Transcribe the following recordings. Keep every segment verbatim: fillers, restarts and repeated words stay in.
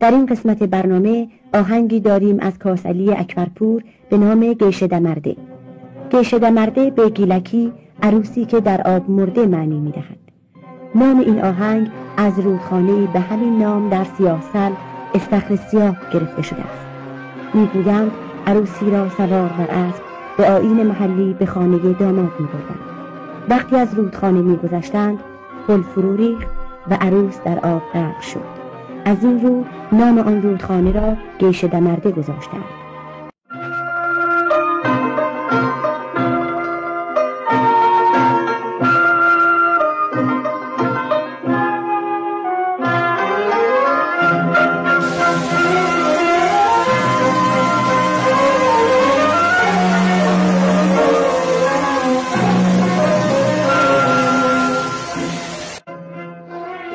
در این قسمت برنامه آهنگی داریم از کاسلی اکبرپور به نام گیشه دمرده. گیشه دمرده به گیلکی عروسی که در آب مرده معنی می‌دهد. نام این آهنگ از رودخانه‌ای به همین نام در سیاه‌سل، استخر سیاه، گرفته شده است. می‌گویند عروسی را سوار بر اسب به آیین محلی به خانهٔ داماد می‌بردند. وقتی از رودخانه می‌گذشتند، پل فرو ریخت و عروس در آب غرق شد. از این رو نام آن رودخانه را گیشه دمرده گذاشتند.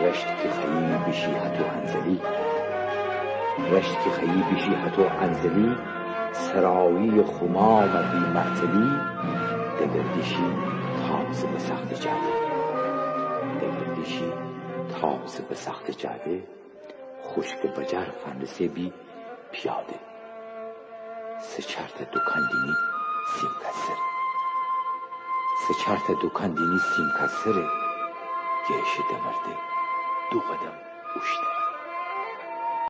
رشت کی خوأیی بیشی هتو انزلی، رشت کی خوأیی بیشی هتو انزلی، سرایی خمام بی معطلی، دگردیشی تازه به سخت جاده، دگردیشی تازه به سخت جاده، خوشکٚ بجار فنرسه بی پیاده. سه چارتأ دوکان دینی سیمکا سره. سه چارتأ دوکان دینی سیمکا سره. گیشه دمرده دو قدم اوشتره.